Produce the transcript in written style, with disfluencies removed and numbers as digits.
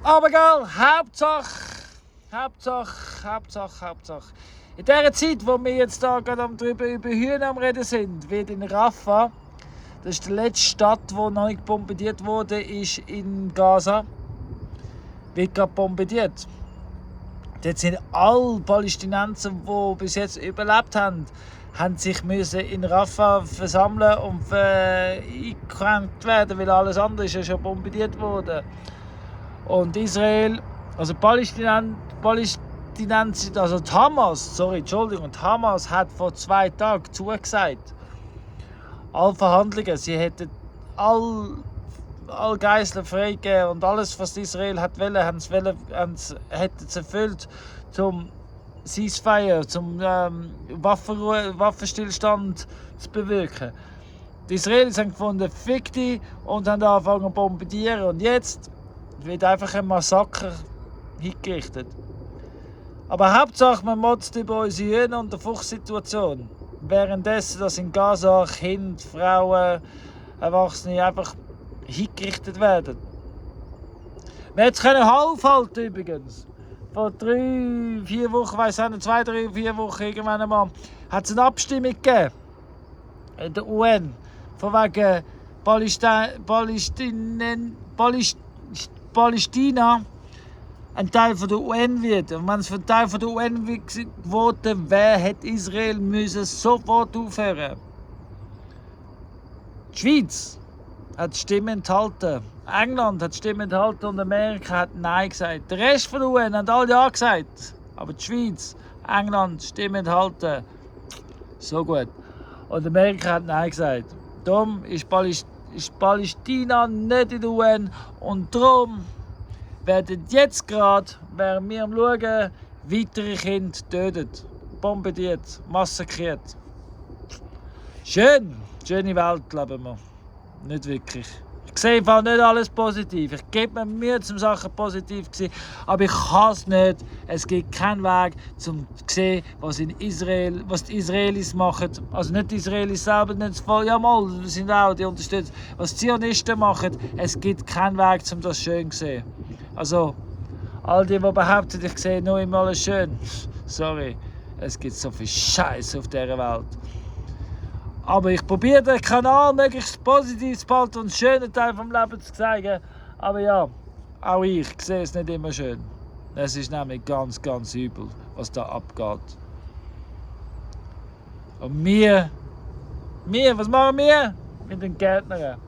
Aber gell, Hauptsache. In der Zeit, wo wir jetzt da gerade drüber über Hühner am Reden sind, wird in Rafah, das ist die letzte Stadt, die noch nicht bombardiert wurde, ist in Gaza, wird gerade bombardiert. Dort sind alle Palästinenser, die bis jetzt überlebt haben sich müssen in Rafah versammeln und eingekränkt werden, weil alles andere ist ja schon bombardiert wurde. Und Israel, also Palästinenser, also die Hamas hat vor 2 Tagen zugesagt, alle Verhandlungen, sie hätten alle Geiseln freigegeben und alles, was Israel hätten sie erfüllt, zum Ceasefire, zum Waffenstillstand zu bewirken. Die Israelis haben gefunden, fick die, und haben angefangen zu bombardieren. Und jetzt wird einfach ein Massaker hingerichtet. Aber Hauptsache, man motzt über unsere Hühner und die Fuchssituation. Währenddessen, dass in Gaza Kinder, Frauen, Erwachsene einfach hingerichtet werden. Wir hätten es aufhalten übrigens. Vor 3-4 Wochen, weiss ich nicht, 2-3-4 Wochen irgendwann einmal, hat es eine Abstimmung gegeben in der UN, von wegen Palästina ein Teil von der UN wird. Und wenn es ein Teil von der UN geworden wäre, hätte Israel müssen sofort aufhören. Die Schweiz hat die Stimme enthalten. England hat die Stimme enthalten und Amerika hat Nein gesagt. Der Rest von der UN hat alle Ja gesagt. Aber die Schweiz, England, Stimme enthalten. So gut. Und Amerika hat Nein gesagt. Darum ist Palästina nicht in der UN. Und darum werden jetzt gerade, während wir am Schauen, weitere Kinder getötet, bombardiert, massakriert. Schön. Schöne Welt leben wir. Nicht wirklich. Ich sehe einfach nicht alles positiv. Ich gebe mir Mühe, um Sachen positiv zu sehen, aber ich kann es nicht. Es gibt keinen Weg, um zu sehen, was die Israelis machen. Also nicht die Israelis selber, nicht voll. Ja mal, wir sind auch die unterstützen. Was die Zionisten machen, es gibt keinen Weg, um das schön zu sehen. Also, all die behaupten, ich sehe nur immer alles schön. Sorry, es gibt so viel Scheiß auf dieser Welt. Aber ich probiere den Kanal möglichst positiv zu behalten und einen schönen Teil vom Leben zu zeigen. Aber ja, auch ich sehe es nicht immer schön. Es ist nämlich ganz, ganz übel, was da abgeht. Und wir, was machen wir? Mit den Gärtnern.